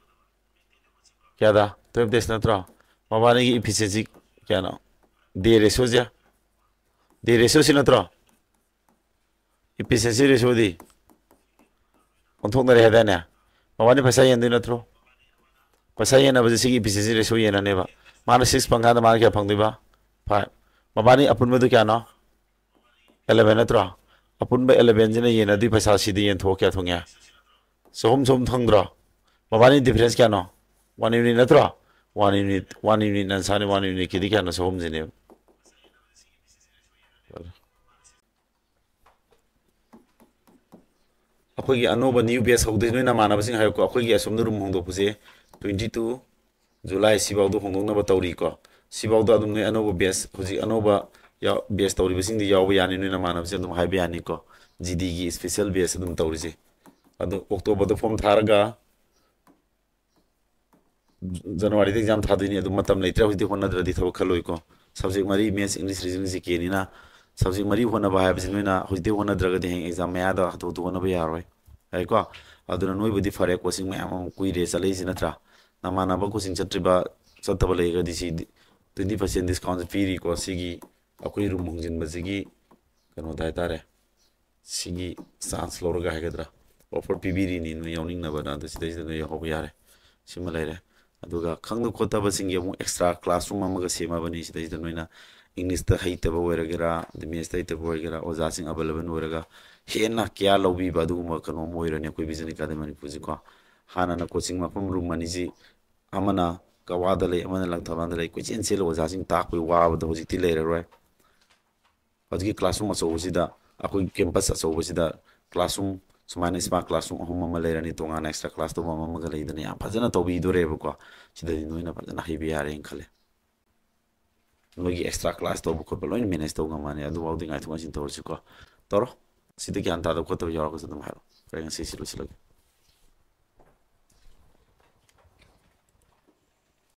ꯀꯌꯥꯗ? Twelve days ꯅꯠꯇ꯭ꯔꯣ? ꯃꯕꯥꯅꯤꯒꯤ efficiency ꯀꯌꯥꯅꯣ? Day ratio ꯁꯦ? Day ratio ꯁꯤ ꯅꯠꯇ꯭ꯔꯣ? Efficiency ratio ꯗꯤ ꯑꯣꯟꯊꯣꯛꯅꯔꯦ ꯍꯥꯏꯗꯥꯏꯅꯦ? ꯃꯕꯥꯅꯤ ꯄꯩꯁꯥ ꯌꯦꯟꯗꯣꯏ ꯅꯠꯇ꯭ꯔꯣ? ꯄꯩꯁꯥ ꯌꯦꯟꯅꯕꯁꯦ ꯁꯤꯒꯤ efficiency ratio ꯌꯦꯟꯅꯅꯦꯕ꯫ ꯃꯥꯅ six ꯐꯪꯀꯥꯟꯗ ꯃꯥꯅ ꯀꯌꯥ ꯐꯪꯗꯣꯏꯕ? Five꯫ ꯃꯕꯥꯅꯤ ꯑꯄꯨꯟꯕꯗꯨ ꯀꯌꯥꯅꯣ? Eleven ꯅꯠꯇ꯭ꯔꯣ? ꯑꯄꯨꯟꯕ eleven ꯁꯤꯅ ꯌꯦꯟꯅꯗꯣꯏ ꯄꯩꯁꯥ ꯁꯤꯗ ꯌꯦꯟꯊꯣꯛꯑ ꯀꯌꯥ ꯊꯨꯡꯉꯦ? ꯆꯍꯨꯝ ꯆꯍꯨꯝ ꯊꯨꯡꯗ꯭ꯔꯣ? ꯃꯕꯥꯅꯤ difference ꯀꯌꯥꯅꯣ? One unit ꯅꯠꯇ꯭ꯔꯣ? One unit, one unit ꯅ ꯁꯥꯅꯤ, one unit ꯀꯤꯗꯤ ꯀꯌꯥꯅꯣ? ꯆꯍꯨꯝꯁꯤꯅꯦꯕ꯫ ꯑꯩꯈꯣꯏꯒꯤ ꯑꯅꯧꯕ new batch ꯍꯧꯗꯣꯏ ꯅꯣꯏ ꯅꯃꯥꯟꯅꯕꯁꯤꯡ ꯍꯥꯏꯌꯨꯀꯣ꯫ ꯑꯩꯈꯣꯏꯒꯤ ꯑꯁꯣꯝꯗ room ꯍꯣꯡꯗꯣꯛꯄꯁꯦ twenty two July ꯁꯤꯐꯥꯎꯗ ꯍꯣꯡꯗꯣꯛꯅꯕ ꯇꯧꯔꯤꯀꯣ꯫ ꯁꯤꯐꯥꯎꯗ ꯑꯗꯨꯝ ꯅꯣꯏ ꯑꯅꯧꯕ batch, ꯍꯧꯖꯤꯛ ꯑꯅꯧꯕ ꯌꯥꯎ-, batch ꯇꯧꯔꯤꯕꯁꯤꯡꯗꯤ ꯌꯥꯎꯕ ꯌꯥꯅꯤ, ꯅꯣꯏ ꯅꯃꯥꯟꯅꯕꯁꯤꯡ ꯑꯗꯨꯝ ꯍꯥꯏꯕ ꯌꯥꯅꯤꯀꯣ꯫ G D ꯒꯤ special batch ꯑꯗꯨꯝ ꯇꯧꯔꯤꯁꯦ꯫ ꯑꯗꯣ October ꯗ form ꯊꯥꯔꯒ January ꯗ exam ꯊꯥꯗꯣꯏꯅꯤ꯫ ꯑꯗꯨ ꯃꯇꯝ ꯂꯩꯇ꯭ꯔꯦ ꯍꯧꯖꯤꯛꯇꯤ ꯍꯣꯠꯅꯗ꯭ꯔꯗꯤ ꯊꯕꯛ ꯈꯜꯂꯣꯏꯀꯣ꯫ Subject ꯃꯔꯤ, Maths, English, Reasoning, G K ꯅꯤꯅ꯫ Subject ꯃꯔꯤ ꯍꯣꯠꯅꯕ ꯍꯥꯏꯕꯁꯤ ꯅꯣꯏꯅ ꯍꯧꯖꯤꯛꯇꯤ ꯍꯣꯠꯅꯗ꯭ꯔꯒꯗꯤ ꯍꯌꯦꯡ exam ꯃꯌꯥꯗ ꯍꯥꯊꯨ ꯍꯥꯊꯨ ꯍꯣꯠꯅꯕ ꯌꯥꯔꯣꯏ꯫ ꯌꯥꯏꯀꯣ? ꯑꯗꯨꯅ ꯅꯣꯏꯕꯨꯗꯤ ꯐꯔꯦ, coaching ꯃꯌꯥꯝ ꯑꯃ ꯀꯨꯏꯔꯦ ꯆꯠꯂꯛꯏꯁꯤ ꯅꯠꯇ꯭ꯔꯥ? ꯅꯃꯥꯟꯅꯕ coaching ꯆꯠꯇ꯭ꯔꯤꯕ, ꯆꯠꯇꯕ ꯂꯩꯔꯒꯗꯤ ꯁꯤ twenty percent discount ꯄꯤꯔꯤꯀꯣ꯫ ꯁꯤꯒꯤ ꯑꯩꯈꯣꯏ room ꯍꯣꯡꯖꯤꯟꯕꯁꯤꯒꯤ ꯀꯩꯅꯣꯗ ꯍꯥꯏꯇꯥꯔꯦ, ꯁꯤꯒꯤ chance ꯂꯧꯔꯒ ꯍꯥꯏꯒꯗ꯭ꯔꯥ, offer ꯄꯤꯕꯤꯔꯤꯅꯤ ꯅꯣꯏ ꯌꯥꯎꯅꯤꯡꯅꯕꯅ꯫ ꯑꯗꯨ ꯁꯤꯗꯩꯁꯤꯗ ꯅꯣꯏ ꯌꯥꯎꯍꯧꯕ ꯌꯥꯔꯦ꯫ ꯁꯤꯃ ꯂꯩꯔꯦ꯫ ꯑꯗꯨꯒ ꯈꯪꯗ ꯈꯣꯠꯇꯕꯁꯤꯡꯒꯤ ꯑꯃꯨꯛ extra classroom ꯑꯃꯒ ꯁꯦꯝꯃꯕꯅꯤ꯫ ꯁꯤꯗꯩꯁꯤꯗ ꯅꯣꯏꯅ English ꯇ ꯍꯩꯇꯕ ꯑꯣꯏꯔꯒꯦꯔꯥ, ꯑꯗꯩ Maths ꯇ ꯍꯩꯇꯕ ꯑꯣꯏꯔꯒꯦꯔꯥ, ꯑꯣꯖꯥꯁꯤꯡ available ꯑꯣꯏꯔꯒ ꯍꯦꯟꯅ care ꯂꯧꯕꯤꯕ ꯑꯗꯨꯒꯨꯝꯕ ꯀꯩꯅꯣ ꯑꯃ ꯑꯣꯏꯔꯅꯤ ꯑꯩꯈꯣꯏ Vision Academy ꯃꯅꯤꯄꯨꯔꯁꯤꯀꯣ꯫ ꯍꯥꯟꯅꯅ coaching ꯃꯐꯝ room ꯑꯅꯤꯁꯤ, ꯑꯃꯅ ꯀꯛꯋꯥꯗ ꯂꯩ, ꯑꯃꯅ ꯂꯪꯊꯕꯥꯜꯗ ꯂꯩ, ꯀꯣꯏꯆꯦꯟ ꯆꯦꯜꯂ ꯑꯣꯖꯥꯁꯤꯡ ꯇꯥꯛꯄꯒꯤ ꯋꯥꯕꯗꯣ ꯍꯧꯖꯤꯛꯇꯤ ꯂꯩꯔꯔꯣꯏ꯫ ꯍꯧꯖꯤꯛꯀꯤ classroom ꯑꯆꯧꯕꯁꯤꯗ, ꯑꯩꯈꯣꯏ campus ꯑꯆꯧꯕꯁꯤꯗ classroom, ꯁꯨꯃꯥꯏꯅ smart classroom ꯑꯍꯨꯝ ꯑꯃ ꯂꯩꯔꯅꯤ, ꯇꯣꯉꯥꯟꯅ extra class ꯇꯧꯕ ꯑꯃꯒ ꯂꯩꯗꯅ ꯌꯥꯝ ꯐꯖꯅ ꯇꯧꯕꯤꯗꯣꯔꯦꯕꯀꯣ꯫ ꯁꯤꯗꯗꯤ ꯅꯣꯏꯅ ꯐꯖꯅ ꯍꯩꯕ ꯌꯥꯔꯦꯅ ꯈꯜꯂꯦ꯫ ꯅꯣꯏꯒꯤ extra class ꯇꯧꯕ ꯈꯣꯠꯄ ꯂꯣꯏꯅ manage ꯇꯧ ꯉꯝꯃꯅꯤ꯫ ꯑꯗꯨꯐꯥꯎꯗꯤ ꯉꯥꯏꯊꯣꯛ ꯉꯥꯏꯁꯤꯟ ꯇꯧꯔꯁꯤꯀꯣ꯫ ꯇꯧꯔꯣ꯫ ꯁꯤꯗ ꯒ꯭ꯌꯥꯟ ꯇꯥꯗꯕ ꯈꯣꯠꯇꯕ ꯌꯥꯎꯔꯒꯁꯨ ꯑꯗꯨꯝ ꯍꯥꯏꯔꯣ꯫ ꯐꯔꯦ, ꯉꯁꯤ ꯁꯤ ꯂꯣꯏꯁꯤꯜꯂꯒꯦ꯫